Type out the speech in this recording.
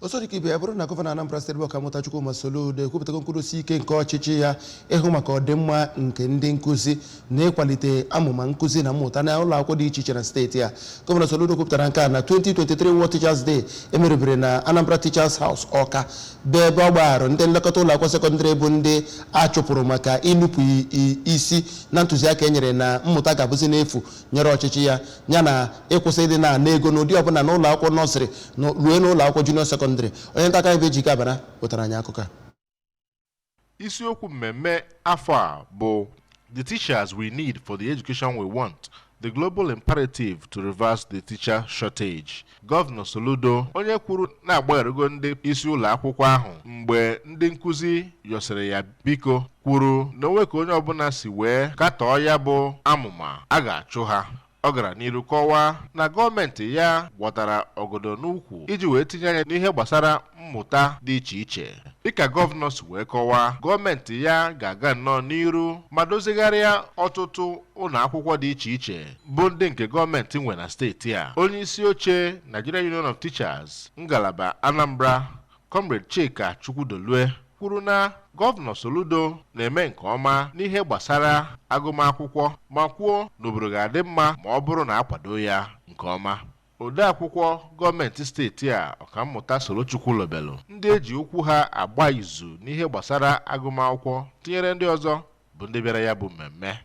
Ọzọ dịka ibe ya bụrụ na gọvanọ Anambra Steeti bụ Ọkammụta Chukwuma Soludo ekwupụtago nkwudosi ike nke ọchịchị ya ịhụ maka ọdịmma nke ndị nkụzi na ịkwalite amụma nkụzi na mmụta na ụlọ akwụkwọ dị iche iche na steeti a. Gọvanọ Soludo kwupụtara nke a na 2023 World Teachers Day emerụbere na Anambra Teachers House, Ọka, bụ ebe ọ gbagharụ ndị nlekọta ụlọ akwụkwọ sekọndịrị bụ ndị a chụpụrụ maka ịnụpụ isi na ntụziaka e nyere na mmụta ga-abụzi n'efu nyere ọchịchị ya, yana ịkwụsị ịdị na-ana ego n'ụdị ọbụla n'ụlọ akwụkwọ nọsịrị ruo n'ụlọ akwụkwọ junior sekọndịrị. Onye nta akụkọ anyị bụ Ejike Abara wetara anyị akụkọ a. Isiokwu mmemme afọ a bụ "The Teachers We Need for the Education We Want: The Global Imperative to Reverse the Teacher Shortage." Gọvanọ Soludo, onye kwuru na-agbagharịgo ndị isi ụlọ akwụkwọ ahụ mgbe ndị nkụzi yọsịrị ya biko, kwuru na onwe ka onye ọbụla si wee katọọ ya bụ amụma, a ga-achụ ha. Ọ gara n'iru kọwaa na gọọmenti ya gbọtara ọgọdọ n'ukwu iji wee tinye anya n'ihe gbasara mmụta dị iche iche. Dịka gọvanọ si wee kọwaa, gọọmenti ya ga-aga nnọọ n'iru ma dozigharịa ọtụtụ ụlọ akwụkwọ dị iche iche bụ ndị nke gọọmenti nwe na steeti a. Onye isi oche Nigeria Union of Teachers ngalaba Anambra, Comrade Chika Chukwudolue, kwuru na Gọvanọ Soludo na-eme nke ọma n'ihe gbasara agụmakwụkwọ, ma kwuo na obodo ga-adị mma ma ọ bụrụ na akwado ya nke ọma. Odeakwụkwọ gọọmenti steeti a, Ọkammụta Solochukwu Lobelu, ndị eji okwu ha agba izu n'ihe gbasara agụmakwụkwọ, tinyere ndị ọzọ bụ ndị bịara ya bụ mmemme.